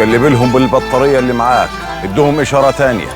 قلب لهم بالبطارية اللي معاك، ادوهم إشارة تانية.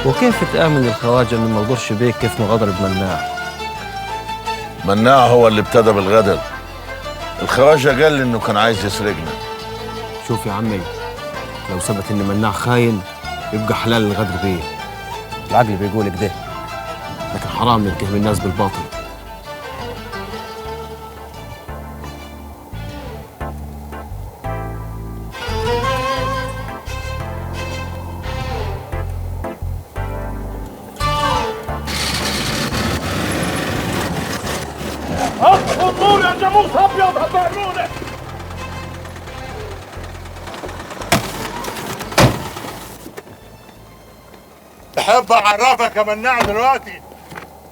وكيف تآمن الخواجة إنه ما غدرش بيك كيف ما غدر بمناع؟ مناع هو اللي ابتدى بالغدر. الخواجة قال لي إنه كان عايز يسرقنا. شوف يا عمي، لو ثبت إن مناع خاين يبقى حلال الغدر بيه. العقل بيقول كده، لكن حرام نتهم الناس بالباطل. اطفوا النور يا جاموس ابيض، هتبهدلونا. احب اعرفك يا مناع دلوقتي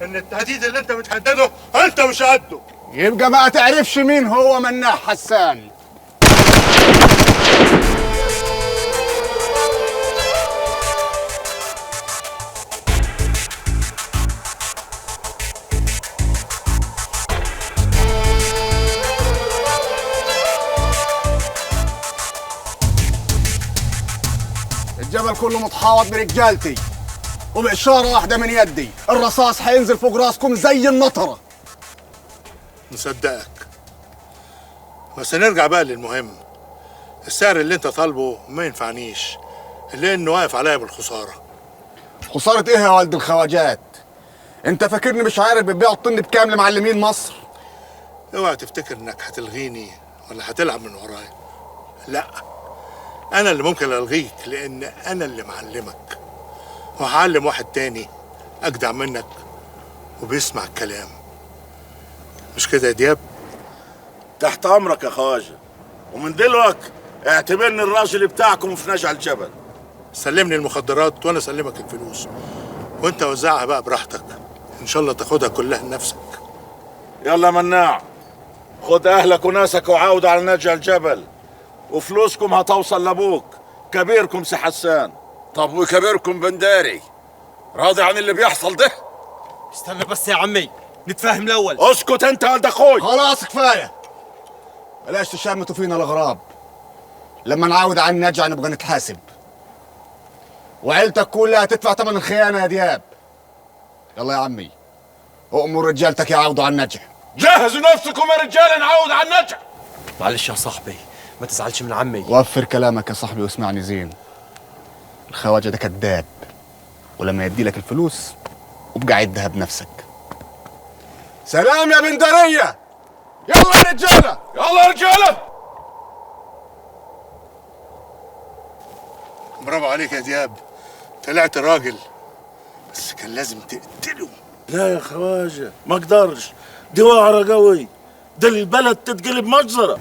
ان التهديد اللي انت بتهدده انت مش قده. يبقى ما تعرفش مين هو مناع حسان. الجبل كله متحاوط برجالتي، وبإشارة واحدة من يدي الرصاص هينزل فوق راسكم زي النطرة. مصدقك، بس نرجع بقى للمهم. السعر اللي انت طالبه ما ينفعنيش، لانه واقف عليا بالخسارة. خسارة ايه يا والد الخواجات؟ انت فاكرني مش عارف بتبيعوا الطن بكام لمعلمين مصر؟ اوعى تفتكر انك هتلغيني ولا هتلعب من ورايا. لا، انا اللي ممكن الغيك، لان انا اللي معلمك، وهعلم واحد تاني اجدع منك وبيسمع الكلام. مش كده يا دياب؟ تحت امرك يا خواجه، ومن دلوقتي اعتبرني الراجل بتاعكم في نجع الجبل. سلمني المخدرات وانا اسلمك الفلوس، وانت وزعها بقى براحتك، ان شاء الله تاخدها كلها لنفسك. يلا مناع، خد اهلك وناسك وعاود على نجع الجبل، وفلوسكم هتوصل لابوك كبيركم سي حسان. طب وكبيركم بنداري راضي عن اللي بيحصل ده؟ استنى بس يا عمي نتفاهم الاول. اسكت انت يا ولد اخوي. خلاص كفاية، بلاش تشمتوا فينا الاغراب. لما نعاود على النجع نبقى نتحاسب، وعيلتك كلها هتدفع ثمن الخيانة يا دياب. يلا يا عمي، أؤمر رجالتك يعاودوا على النجع. جهزوا نفسكم يا رجاله، نعاود على النجع. معلش يا صاحبي، ما تزعلش من عمي. وفر كلامك يا صاحبي واسمعني زين. الخواجه ده كذاب، ولما يدي لك الفلوس وابقى عدها بنفسك. سلام يا بندريه. يلا يا رجاله، يلا يا رجاله. برافو عليك يا دياب، طلعت راجل، بس كان لازم تقتله. لا يا خواجه ما اقدرش، دي وعره قوي، ده البلد تتقلب مجزرة.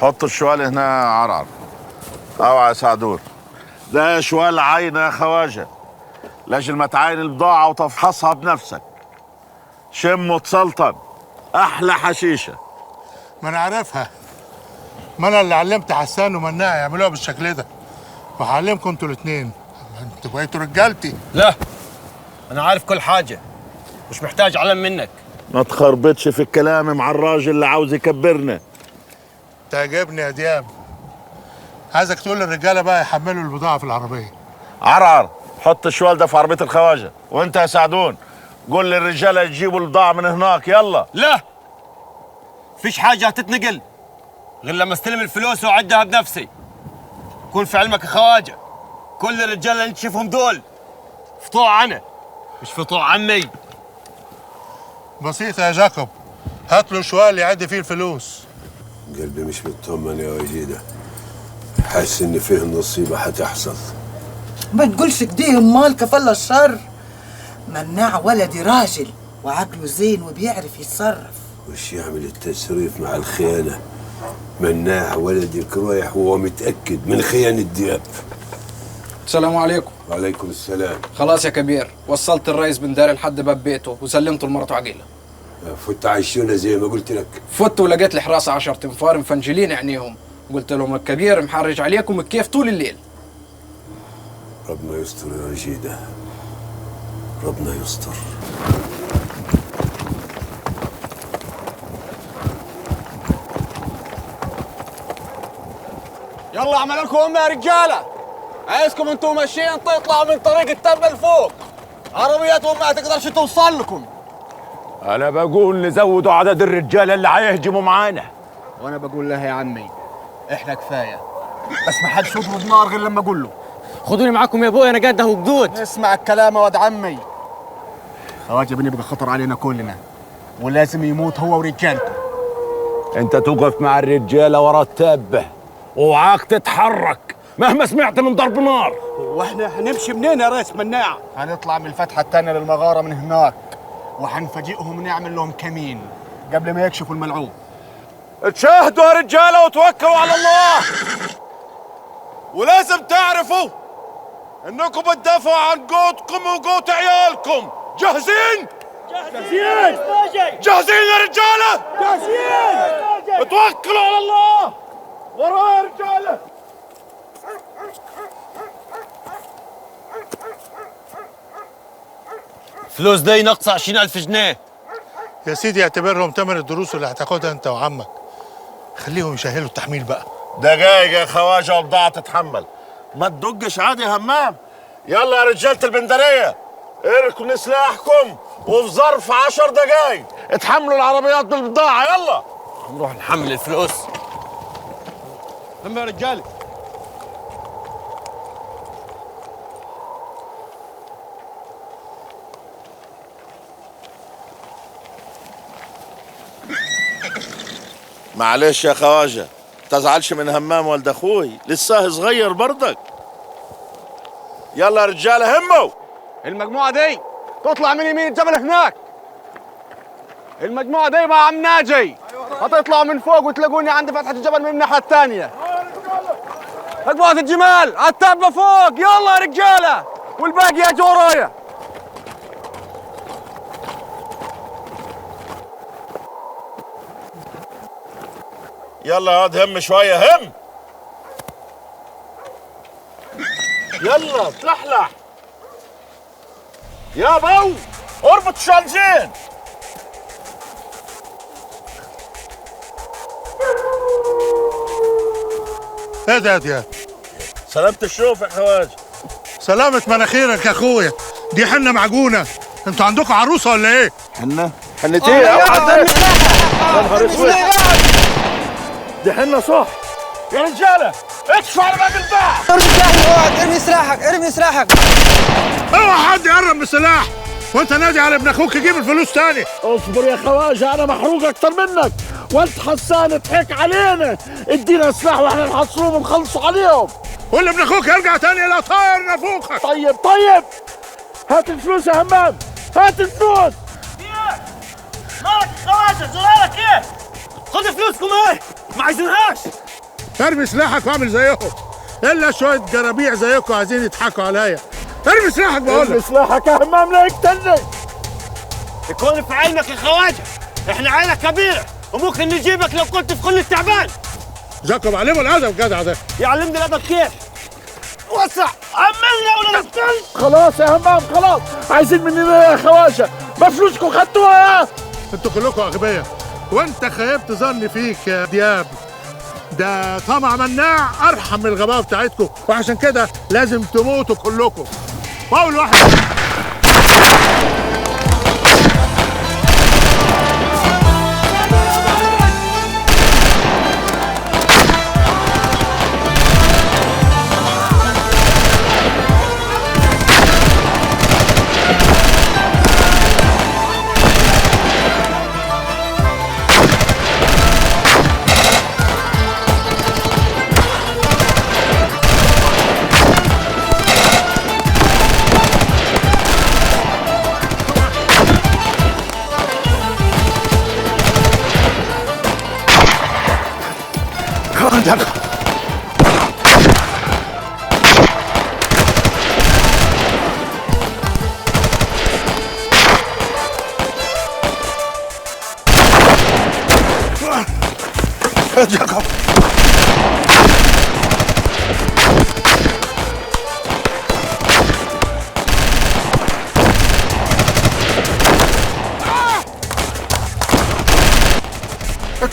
حط الشوال هنا يا عرعر. اوعى يا سعدور، ده شوال عين يا خواجه، لاجل ما تعاين البضاعة وتفحصها بنفسك. شم وتسلطن، احلى حشيشه. ما انا عارفها، ما انا اللي علمت حسان ومناع يعملوها بالشكل ده، وهعلمكم انتوا الاثنين، انتوا بقيتوا رجالتي. لا، انا عارف كل حاجة، مش محتاج علم منك. ما تخربطش في الكلام مع الراجل اللي عاوز يكبرنا. تعجبني يا دياب. عايزك تقول للرجاله بقى يحملوا البضاعة في العربية. عرعر، حط الشوال ده في عربية الخواجه، وانت يا سعدون قول للرجاله يجيبوا البضاعة من هناك. يلا. لا، فيش حاجة هتتنقل غير لما استلم الفلوس واعدها بنفسي. كون في علمك يا خواجه، كل الرجالة اللي انت تشوفهم دول فطوع انا، مش فطوع عمي. بسيطة يا جاكوب، هات له شوال يعد فيه الفلوس. قلبي مش مطمن يا وجيده، حاسس ان فيه نصيبه هتحصل. ما تقولش كده امال، كفل الشر. مناع ولدي راجل وعقله زين وبيعرف يتصرف. وش يعمل التصريف مع الخيانة؟ مناع ولدك رايح وهو متاكد من خيانة دياب. السلام عليكم. وعليكم السلام. خلاص يا كبير، وصلت الرئيس بنداري لحد باب بيته وسلمته لمرته عقيله. فت عشونا زي ما قلت لك. فت ولقيت الحراسة 10 تنفار مفنجلين عينيهم، قلت لهم الكبير محرج عليكم الكيف طول الليل. ربنا يستر يا وجيده، ربنا يستر. يلا اعملوا لكم امي يا رجاله، عايزكم انتوا ماشيين تطلعوا من طريق التبه لفوق، عربياتهم ما هتقدرش توصل لكم. انا بقول نزودوا عدد الرجالة اللي هيهجموا معانا. وانا بقول لها يا عمي احنا كفاية، بس ما حدش يضرب نار غير لما اقول له. خدوني معاكم يا ابويا، انا جده وجدود. اسمع الكلام يا واد عمي، خواجه بني بقى خطر علينا كلنا، ولازم يموت هو ورجالته. انت توقف مع الرجالة ورا التبه، وعاك تتحرك مهما سمعت من ضرب نار. واحنا هنمشي منين يا ريس مناع؟ هنطلع من الفتحة الثانية للمغاره من هناك، وهنفاجئهم ونعمل لهم كمين قبل ما يكشفوا الملعوب. اتشاهدوا يا رجاله وتوكلوا على الله. ولازم تعرفوا انكم بتدافعوا عن قوتكم وقوت عيالكم. جاهزين؟ جاهزين. جاهزين يا رجاله؟ جاهزين. اتوكلوا على الله. ورايا يا رجاله. فلوس دي ناقصه 20,000 جنيه يا سيدي، اعتبرهم ثمن الدروس اللي هتاخدها انت وعمك. خليهم يشهلوا التحميل بقى. دقايق يا خواجه وبضاعه تتحمل، ما تدقش عادي يا همام. يلا يا رجاله البندريه، اركنوا سلاحكم وفي ظرف 10 دقايق اتحملوا العربيات بالبضاعه. يلا نروح نحمل الفلوس. هم يا رجاله. معلش يا خواجه، تزعلش من همام ولد اخوي، لسه صغير برضك. يلا يا رجاله هموا. المجموعة دي تطلع من يمين الجبل هناك، المجموعة دي مع عم ناجي هتطلعوا من فوق وتلاقوني عند فتحه الجبل من الناحية الثانية. مجموعة الجمال على التبه فوق، يلا يا رجاله، والباقي يجوا ورايا. يلا يا واد هم شوية، هم. يلا تلحلح يا بو، اربط الشالجين. ايه ده يا دياب؟ سلامة الشوف يا خواجه. سلامة مناخيرك يا اخويا، دي حنة معجونة. انتوا عندكم عروسة ولا ايه؟ حنة؟ حنة ايه؟ يا نهار اسود، دي حنة صح. يا رجالة اكشفوا على باب الباع. ارمي سلاحك، اقعد، ارمي سلاحك، ارمي سلاحك. اوعى حد يقرب من السلاح، وانت نادي على ابن اخوك يجيب الفلوس تاني. اصبر يا خواجه، انا محروق اكتر منك، وانت حسان ضحك علينا. ادينا سلاح واحنا نحصرهم ونخلصوا عليهم. ولا ابن اخوك يرجع تاني لا طاير نافوخك. طيب طيب، هات الفلوس يا همام، هات الفلوس. مالك يا خواجه؟ زرارك ايه؟ خد فلوسكم ايه؟ ما عايزينهاش. ارمي سلاحك واعمل زيهم، الا شوية جرابيع زيكم عايزين يضحكوا عليا. ارمي سلاحك بقول لك. ارمي سلاحك يا همام لا يقتلني. يكون في علمك يا خواجه، احنا عيله كبيرة وممكن نجيبك لو كنت في قلة تعبان. جاكم علموا الادب جدع ده. يعلمني الادب كيف؟ وسع عملنا ولا نقتل. خلاص يا همام خلاص، عايزين مننا يا خواجه؟ ما فلوسكم خدتوها. انتوا كلكم اغبياء، وانت خيبت ظني فيك يا دياب. ده طمع مناع ارحم من الغباء بتاعتكم، وعشان كده لازم تموتوا كلكم. واول واحد اطلع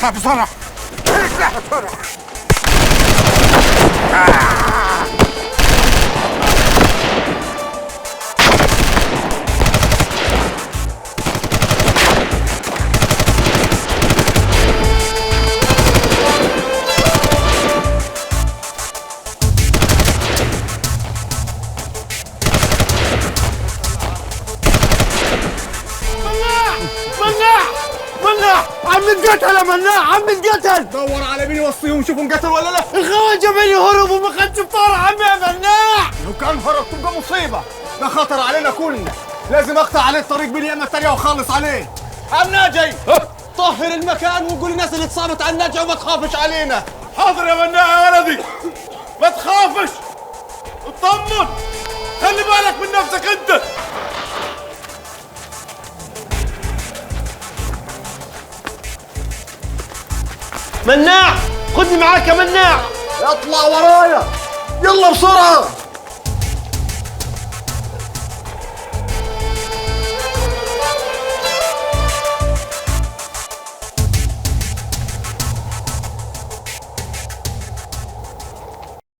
بسرعة، اطلع بسرعة. عم اتقتل يا مناع، عم اتقتل. دور على مين يوصيهم، شوفوا انقتل ولا لا. الخواجه بيني هرب وما خدش بطار عمي يا مناع. لو كان هرب تبقى مصيبة، ده خطر علينا كلنا. لازم اقطع عليه الطريق باليمه الثانية واخلص عليه. عم ناجي طهر المكان وقول للناس اللي اتصابت عن ناجي وما تخافش علينا. حاضر يا مناع يا ولدي، ما تخافش، اطمن، خلي بالك من نفسك انت. مناع خدني معاك يا مناع. اطلع ورايا يلا بسرعة.